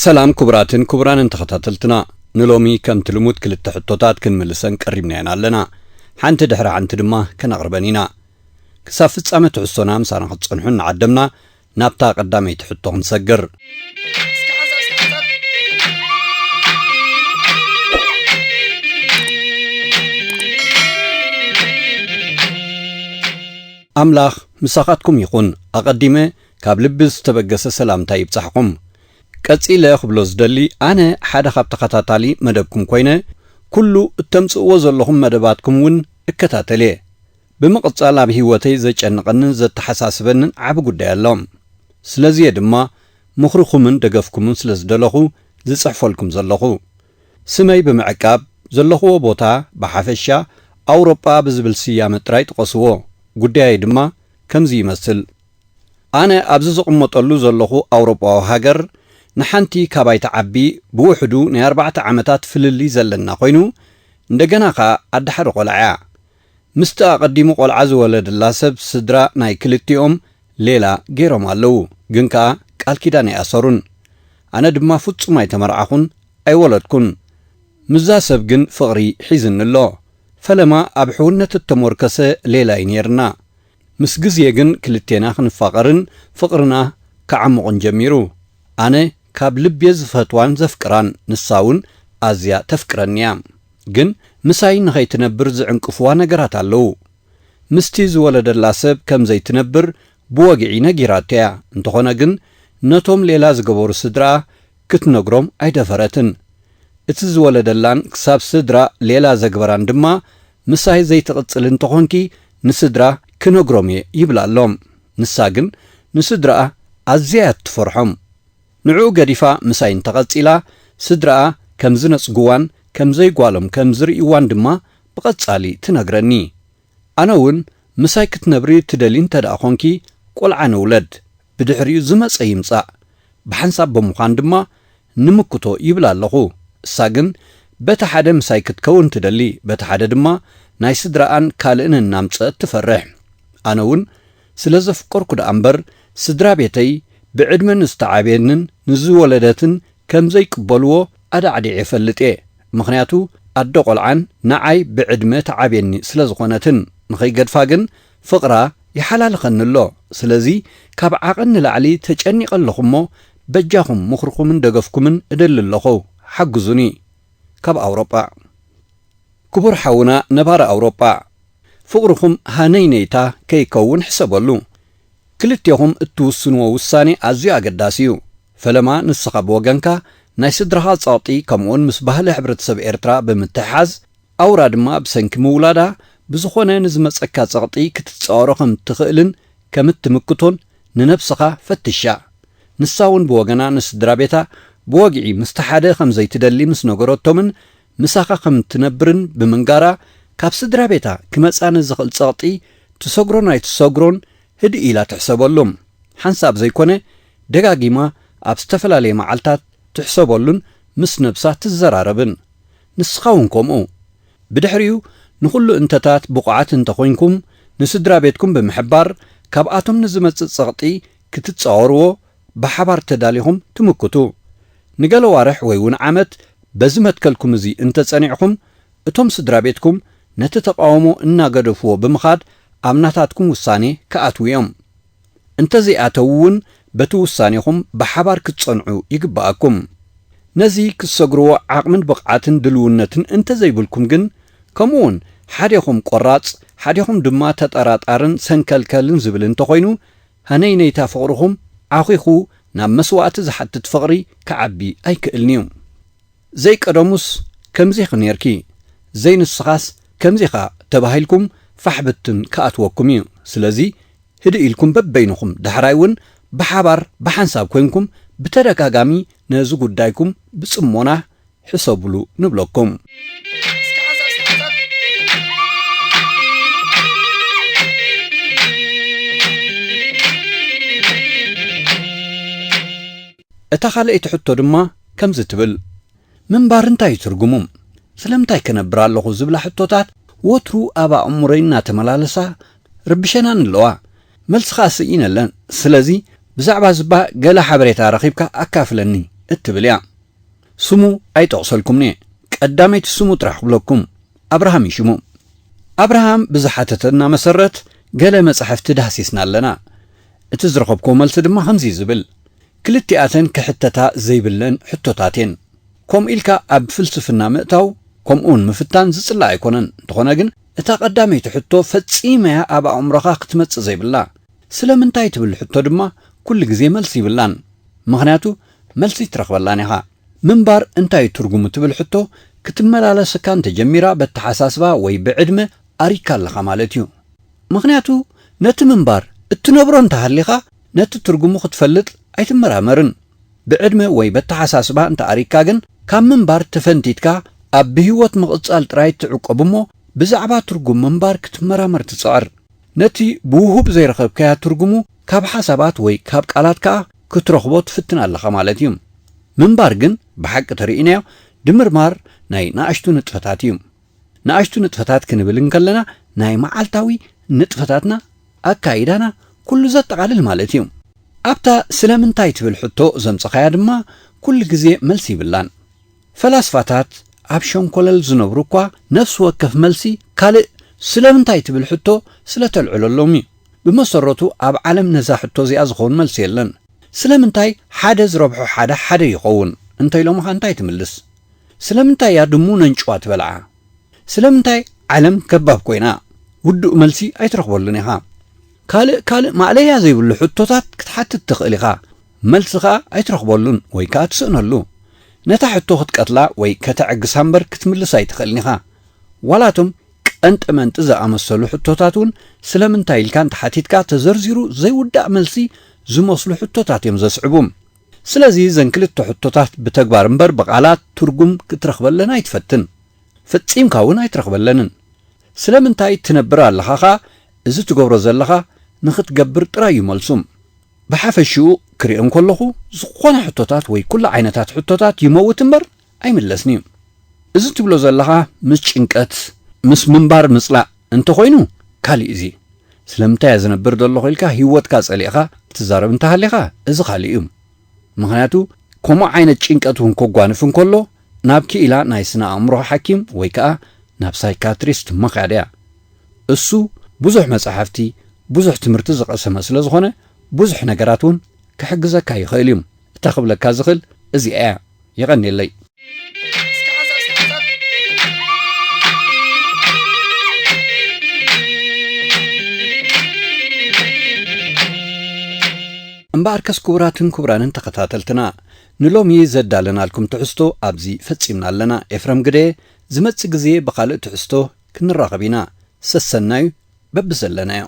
ሰላም ክቡራትን ክቡራንን ተኸታተልትና፣ ንሎሚ ከምቲ ልሙድ ክልተ ሕቶታት ክንምልሰን ቀሪብና ኢና ኣለና። ሓንቲ ድሕሪ ሓንቲ ድማ ከነቕርበን ኢና። ክሳብ ፍጻመ ትሕዝቶና ምሳና ክትጸንሑ እናዓደምና፣ ናብታ ቀዳመይቲ ሕቶ ክንሰግር። ኣምላኽ ምሳኻትኩም ይኹን። ኣቐዲመ ካብ ልቢ ዝተበገሰ ሰላምታ ይብጻሕኩም። ቀጺለ ክብሎ ዝደሊ፣ ኣነ ሓደ ካብ ተኸታታሊ መደብኩም ኮይነ፣ ኩሉ እተምጽእዎ ዘለኹም መደባትኩም እውን እከታተል እየ። ብምቕጻል ኣብ ህይወተይ ዘጨንቐንን ዘተሓሳስበንን ዓቢ ጉዳይ ኣሎ። ስለዚ እየ ድማ ምኽርኹምን ደገፍኩምን ስለ ዝደለኹ ዝጽሕፈልኩም ዘለኹ። ስመይ ብምዕቃብ፣ ዘለኹዎ ቦታ ብሓፈሻ ኣውሮጳ ብዝብል ስያመ ጥራይ ጥቐስዎ። ጉዳየይ ድማ ከምዚ ይመስል። ኣነ ኣብዚ ዝቕመጠሉ ዘለኹ ኣውሮጳዊ ሃገር፣ ንሓንቲ ካባይ ትዓቢ ብውሕዱ ናይ ኣርባዕተ ዓመታት ፍልልይ ዘለና ኮይኑ፣ እንደገና ኸኣ ኣደ ሓደ ቖልዓ እያ። ምስቲ ኣቐዲሙ ቖልዓ ዝወለደላ ሰብ ስድራ ናይ ክልቲኦም ሌላ ገይሮም ኣለዉ፣ ግን ከኣ ቃል ኪዳን ኣይኣሰሩን። ኣነ ድማ ፍጹም ኣይተመርዓኹን፣ ኣይወለድኩን። ምስዛ ሰብ ግን ፍቕሪ ሒዝኒ ኣሎ። ፈለማ ኣብ ሕውነት እተሞርከሰ ሌላ እዩ ነይርና። ምስ ግዜ ግን ክልቴና ክንፋቐርን ፍቕርና ክዓሙቕን ጀሚሩ። ኣነ ካብ ልብየ ዝፈትዋን ዘፍቅራን፣ ንሳ እውን ኣዝያ ተፍቅረኒ እያ። ግን ምሳይ ንኸይትነብር ዝዕንቅፍዋ ነገራት ኣለዉ። ምስቲ ዝወለደላ ሰብ ከም ዘይትነብር ብወግዒ ነጊራቶ እያ። እንተኾነ ግን ነቶም ሌላ ዝገበሩ ስድራኣ ክትነግሮም ኣይደፈረትን። እቲ ዝወለደላን ክሳብ ስድራ ሌላ ዘግበራን ድማ፣ ምሳይ ዘይትቕጽሊ እንተኾንኪ ንስድራ ክነግሮም እየ ይብላ ኣሎ። ንሳ ግን ንስድራኣ ኣዝያ እያ ትፈርሖም። ንዕኡ ገዲፋ ምሳይ እንተቐጺላ፣ ስድራኣ ከም ዝነጽግዋን ከም ዘይጓሎም ከም ዝርእይዋን ድማ ብቐጻሊ ትነግረኒ። ኣነ እውን ምሳይ ክትነብሪ ትደሊ እንተ ደኣ ኾንኪ፣ ቆልዓ ንውለድ፣ ብድሕሪኡ ዝመጸ ይምጻእ፣ ብሓንሳብ ብምዃን ድማ ንምክቶ ይብላ ኣለኹ። እሳ ግን በቲ ሓደ ምሳይ ክትከውን ትደሊ፣ በቲ ሓደ ድማ ናይ ስድራኣን ካልእን እናምጸት ትፈርሕ። ኣነ እውን ስለ ዘፍቀርኩ ደኣ እምበር፣ ስድራ ቤተይ ብዕድመ ንዝተዓብየንን ንዝወለደትን ከም ዘይቅበልዎ ኣዳዕዲዐ እፈልጥ እየ። ምኽንያቱ ኣደ ቆልዓን ንዓይ ብዕድመ ትዓብየኒ ስለ ዝኾነትን። ንኸይገድፋ ግን ፍቕራ ይሓላልኸኒ ኣሎ። ስለዚ ካብ ዓቐን ንላዕሊ ተጨኒቐ ኣለኹ እሞ፣ በጃኹም ምኽርኹምን ደገፍኩምን እደሊ ኣለኹ። ሓግዙኒ። ካብ ኣውሮጳ። ክቡር ሓውና ነባሪ ኣውሮጳ፣ ፍቕርኹም ሃነይነይታ ከይከውን ሕሰበሉ። ክልቴኹም እትውስንዎ ውሳኔ ኣዝዩ ኣገዳሲ እዩ። ፈለማ ንስኻ ብወገንካ ናይ ስድራኻ ጸቕጢ፣ ከምኡውን ምስ ባህሊ ሕብረተሰብ ኤርትራ ብምትሕሓዝ፣ ኣውራ ድማ ብሰንኪ ምውላዳ ብዝኾነ ንዝመጸካ ጸቕጢ ክትጻወሮ ከም እትኽእልን ከም እትምክቶን ንነብስኻ ፈትሻ። ንሳ እውን ብወገና ንስድራ ቤታ ብወግዒ ምስቲ ሓደ ከም ዘይትደሊ ምስ ነገረቶምን ምሳኻ ከም እትነብርን ብምንጋራ፣ ካብ ስድራ ቤታ ክመጻ ንዝኽእል ጸቕጢ ትሰግሮን ኣይትሰግሮን ህድእ ኢላ ትሕሰበሉ። ሓንሳብ ዘይኮነ፣ ደጋጊማ ኣብ ዝተፈላለየ መዓልታት ትሕሰበሉን ምስ ነብሳ ትዘራረብን። ንስኻ እውን ከምኡ። ብድሕሪኡ፣ ንኹሉ እንተታት ብቑዓት እንተኾይንኩም፣ ንስድራ ቤትኩም ብምሕባር፣ ካብኣቶም ንዝመጽእ ጸቕጢ ክትጻወርዎ ብሓባር ተዳሊኹም ትምክቱ። ንገለ ዋርሕ ወይ እውን ዓመት በዚ መትከልኩም እዚ እንተጸኒዕኹም፣ እቶም ስድራ ቤትኩም ነቲ ተቓውሞ እናገደፍዎ ብምኻድ ኣብ ናታትኩም ውሳኔ ክኣትዉ እዮም። እንተዘይኣተዉ እውን በቲ ውሳኔኹም ብሓባር ክትጸንዑ ይግብኣኩም። ነዚ ክትሰግርዎ ዓቕምን ብቕዓትን ድልውነትን እንተዘይብልኩም ግን፣ ከምኡውን ሓዴኹም ቆራጽ፣ ሓዴኹም ድማ ተጠራጣርን ሰንከልከልን ዝብል እንተኾይኑ፣ ሃነይነይታ ፍቕርኹም ዓኺኹ ናብ መስዋእቲ ዝሓትት ፍቕሪ ክዓቢ ኣይክእልን እዩ። ዘይቀደሙስ ከምዚ ኢኺ ኔርኪ፣ ዘይንስኻስ ከምዚ ኢኻ ተባሂልኩም ፋሕ ብትን ክኣትወኩም እዩ። ስለዚ ህድእ ኢልኩም በበይንኹም፣ ዳሕራይ እውን ብሓባር ብሓንሳብ ኮይንኩም ብተደጋጋሚ ነዚ ጉዳይኩም ብጽሞና ሕሰብሉ ንብለኩም። እታ ካልኣይቲ ሕቶ ድማ ከምዚ ትብል፣ ምንባር እንታይ እዩ ትርጉሙ? ስለምንታይ ክነብር ኣለኹ ዝብላ ሕቶታት ወትሩ ኣብ ኣእምሮይ እናተመላለሳ ርብሸናን ኣለዋ። መልሲ ኸኣ ስኢነለን። ስለዚ ብዛዕባ ዝባ ገለ ሓበሬታ ረኺብካ ኣካፍለኒ። እትብል እያ። ስሙ ኣይጠቕሰልኩምን'የ። ቀዳመይቲ ስሙ ጥራሕ ክብለኩም። ኣብርሃም እዩ ሽሙ። ኣብርሃም ብዝሓተተና መሰረት፣ ገለ መጻሕፍቲ ዳህሲስና ኣለና። እቲ ዝረኸብክዎ መልሲ ድማ ከምዚ እዩ ዝብል። ክልቲኣተን ክሕተታ ዘይብለን ሕቶታት እየን። ከምኡ ኢልካ ኣብ ፍልስፍና ምእታው፣ ከምኡውን ምፍታን ዝጽላእ ኣይኮነን። እንተኾነ ግን፣ እታ ቀዳመይቲ ሕቶ ፈጺመያ ኣብ ኣእምሮኻ ክትመጽእ ዘይብላ። ስለምንታይ ትብል ሕቶ ድማ ኩሉ ግዜ መልሲ ይብላን። ምኽንያቱ መልሲ ትረኽበላን ኢኻ። ምንባር እንታይ እዩ ትርጉሙ ትብል ሕቶ ክትመላለሰካ እንተጀሚራ፣ በተሓሳስባ ወይ ብዕድመ ኣሪካ ኣለኻ ማለት እዩ። ምኽንያቱ ነቲ ምንባር እትነብሮ እንተሃሊኻ፣ ነቲ ትርጉሙ ክትፈልጥ ኣይትመራመርን። ብዕድመ ወይ በተሓሳስባ እንተኣሪካ ግን፣ ካብ ምንባር ተፈንቲትካ ኣብ ብህይወት ምቕጻል ጥራይ ትዕቆብ እሞ፣ ብዛዕባ ትርጉም ምንባር ክትመራመር ትጽዕር። ነቲ ብውሁብ ዘይረኸብካያ ትርጉሙ ካብ ሓሳባት ወይ ካብ ቃላት ከኣ ክትረኽቦ ትፍትን ኣለኻ ማለት እዩ። ምንባር ግን ብሓቂ ተርእናዮ፣ ድምርማር ናይ ንኣሽቱ ንጥፈታት እዩ። ንኣሽቱ ንጥፈታት ክንብል እንከለና፣ ናይ መዓልታዊ ንጥፈታትና፣ ኣካይዳና ኩሉ ዘጠቓልል ማለት እዩ። ኣብታ ስለምንታይ ትብል ሕቶ ዘምጸኻያ ድማ ኩሉ ግዜ መልሲ ይብላን። ፈላስፋታት ኣብ ሸንኮለል ዝነብሩ እኳ ነፍሲ ወከፍ መልሲ ካልእ ስለምንታይ ትብል ሕቶ ስለ ተልዕለሎም እዩ። ብመሰረቱ ኣብ ዓለም ነዛ ሕቶ እዚኣ ዝኸውን መልሲ የለን። ስለምንታይ ሓደ ዝረብሖ ሓደ ሓደ ይኸውን እንተኢሎምኻ እንታይ ትምልስ? ስለምንታይ እያ ድሙ ነንጭዋ ትበልዓ? ስለምንታይ ዓለም ከባብ ኮይና? ውዱእ መልሲ ኣይትረኽበሉን ኢኻ። ካልእ ካልእ ማእለያ ዘይብሉ ሕቶታት ክትሓትት ትኽእል ኢኻ። መልሲ ኸኣ ኣይትረኽበሉን ወይ ከኣ ትስእነሉ። ነታ ሕቶ ክትቀትላ ወይ ከተዕግሳ እምበር ክትምልሳ ኣይትኽእልን ኢኻ። ዋላ እቶም ቀንጠ መንጢ ዝኣመሰሉ ሕቶታት እውን ስለምንታይ ኢልካ እንተሓቲትካ ተዘርዚሩ ዘይውዳእ መልሲ ዝመስሉ ሕቶታት እዮም ዘስዕቡ። ስለዚ እዘን ክልተ ሕቶታት ብተግባር እምበር ብቓላት ትርጉም ክትረኽበለን ኣይትፈትን። ፈጺምካ እውን ኣይትረኽበለንን። ስለምንታይ ትነብር ኣለኻ ኸኣ፣ እዚ ትገብሮ ዘለኻ ንኽትገብር ጥራይ እዩ መልሱ። ብሓፈሽኡ ክሪኦ እንከለኹ፣ ዝኾነ ሕቶታት ወይ ኩሉ ዓይነታት ሕቶታት ይመውት እምበር ኣይምለስን እዩ። እዚ ትብሎ ዘለኻ ምስ ጭንቀት፣ ምስ ምንባር ምጽላእ እንተኾይኑ ካልእ እዚ። ስለምንታይ እየ ዝነብር ዘለኹ ኢልካ ህይወትካ ጸሊእኻ ትዛረብ እንተሃሊኻ፣ እዚ ካልእ እዩ። ምኽንያቱ ከምኡ ዓይነት ጭንቀት እውን ከጓንፍ እንከሎ ናብ ክኢላ ናይ ስነ ኣእምሮ ሓኪም ወይ ከኣ ናብ ሳይካትሪስት ምኻድ እያ። እሱ ብዙሕ መጻሕፍቲ፣ ብዙሕ ትምህርቲ ዝቐሰመ ስለ ዝኾነ ብዙሕ ነገራት እውን ክሕግዘካ ይኽእል እዩ። እታ ክብለካ ዝኽእል እዚኣ እያ። የቐንየለይ። እምበኣርከስ ክቡራትን ክቡራንን ተኸታተልትና፣ ንሎሚ ዘዳለናልኩም ትሕዝቶ ኣብዚ ፈጺምና ኣለና። ኤፍረም ግደ፣ ዝመጽእ ግዜ ብኻልእ ትሕዝቶ ክንራኸብ ኢና። ሰሰናዩ በብዘለናዮ።